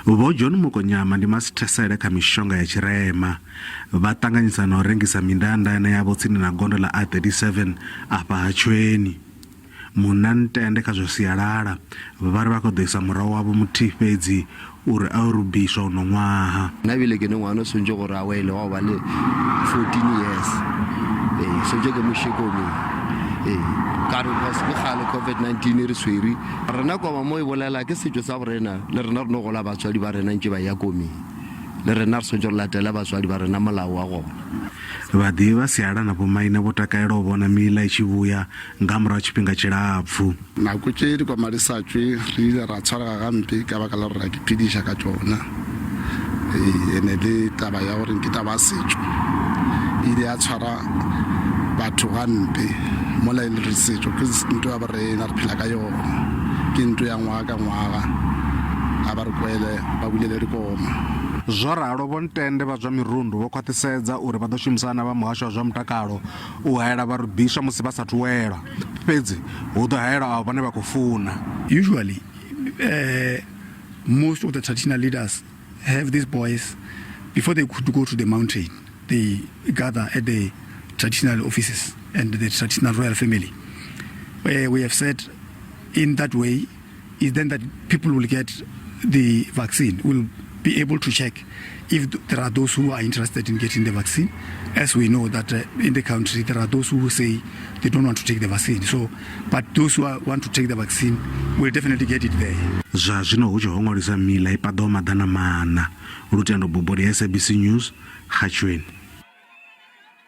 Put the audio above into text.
Vho John Mokonyama ndi masithesele kha mishonga ya tshirema. Vha ṱanganyisa na u rengisa mindaandaane yavho tsini na gondo ḽa A37 afha ha Tshweni. Munna Ntende kha zwa sialala vha ri vha khou ḓo isa murahu wavho muthihi fhedzi uri a yo rubiswa uno ṅwaha. Nna bjale ke ne ngwana o swantše gore a wele wa go ba le 14 years ee swantše ke mo shekomeng ee ka re because ke kgale covid-19 e re tshwere rena koma mo e bolela ke setšo sa borena le rena re no gola batswadi ba rena ntše ba ya komeng le rena re swantše re latele batswadi ba rena molao wa gona. Vhaḓivhi vha sialala na vhomaine vho takalela u vhona miḽa i tshi vhuya nga murahu ha tshifhinga tshilapfu. Nako tše dikoma di sa tšwe re ile ra tshwarega gampe ka baka la gore ra ke phediša ka tšona. Ee, ene le taba ya gore ke taba ya setšo e ile ya tshwara batho gampe mola e le re setšo ke nto ya borena re phela ka yona ke nto ya ngwaga ka ngwaga a ba re kwele ba bulele dikoma. Zwo ralo, Vho Ntende vha zwa mirundu vho khwaṱhisedza uri vha ḓo shumisana na vha muhasho wa zwa mutakalo u haela vharubiswa musi vha sathu welwa, fhedzi hu ḓo haelwa avho vhane vha khou funa. Usually, most of the traditional leaders have these boys before they could go to the mountain, they gather at the traditional offices and the traditional royal family. We have said in that way is then that people will get the vaccine, will be able to check if there are those who are interested in getting the vaccine. As we know that in the country there are those who say they don't want to take the vaccine. So, but those who want to take the vaccine will definitely get it there. Zwa zwino hu tshi ho ṅwaliswa miḽa i paḓaho maḓana maṋa. Lutendo Bobodi, SABC News, Ga Tshweni.